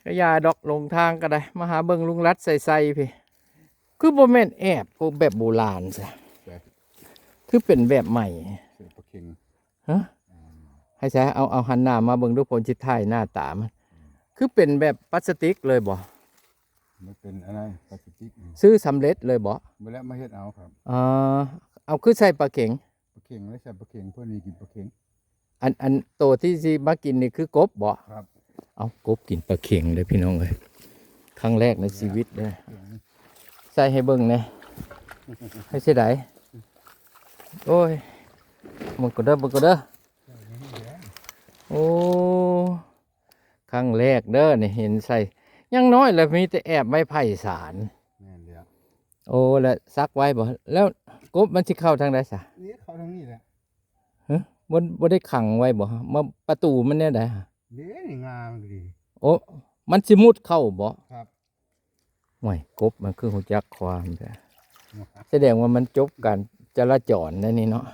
ກະຢ່າດອກ ຫຼົງທາງກະໄດ້. ມາຫາເບິ່ງລຸງລັດໃສ່ໆພີ້. ຄືບໍ່ແມ່ນແອບ ໂອ ແບບໂບລານຊະ ແບບ ຄືເປັນແບບໃໝ່ ເສືອປາເຂັງ ຮະ? ໃຫ້ໃສ ເອົາ ເອົາຫັນໜ້າມາເບິ່ງດູ ຜົນຊິຖ່າຍໜ້າຕາມັນ. ຄືເປັນແບບປາສະຕິກເລີຍບໍ? ມັນເປັນອັນນັ້ນ ປາສະຕິກ ຊື້ສຳເລັດເລີຍບໍ? ບໍ່ແລ້ວ ມາເຮັດເອົາຄັບ. ເອີ ເອົາ ຄືໃສ່ປາເຂັງ? ປາເຂັງ ແລ້ວໃສ່ປາເຂັງ ເພື່ອນີ້ກິນປາເຂັງ. ອັນ ອັນໂຕທີ່ຊິມາກິນນີ້ຄືກົບບໍ? ຄັບ. ເອົາ ກົບກິນປາເຂັງເດີພີ່ນ້ອງເອີຍ ຄັ້ງແລກໃນຊີວິດເດີ. ໃສ່ໃຫ້ເບິ່ງແດ່ ໃຫ້ເສຍດາຍ. ໂອ້ຍ ເບິ່ງກ່ອນເດີ ເບິ່ງກ່ອນເດີ. ໂອ້ ຄັ້ງແລກເດີນີ້ ເຫັນໃສ່ ຢ່າງໜ້ອຍລະມີແຕ່ແອບໄມ້ໄຜ່ສານ. ແມ່ນແລ້ວ. ໂອ້ ລະສັກໄວ້ບໍ? ແລ້ວກົບມັນຊິເຂົ້າທາງໃດຊະ? ນີ້ເຂົ້າທາງນີ້ແຫຼະ. ຮະ? ບໍ່ ບໍ່ໄດ້ຂັງໄວ້ບໍ? ມາ ປະຕູມັນແນວໃດ? ເດ້ ງາມັນກະດີ. ໂອ້ ມັນຊິມຸດເຂົ້າບໍ? ຄັບ. ໂອ້ຍ ກົບມັນຄືຮູ້ຈັກຄວາມແທ້. ສະແດງວ່າມັນຈົບການຈະລາຈອນແນວນີ້ເນາະ.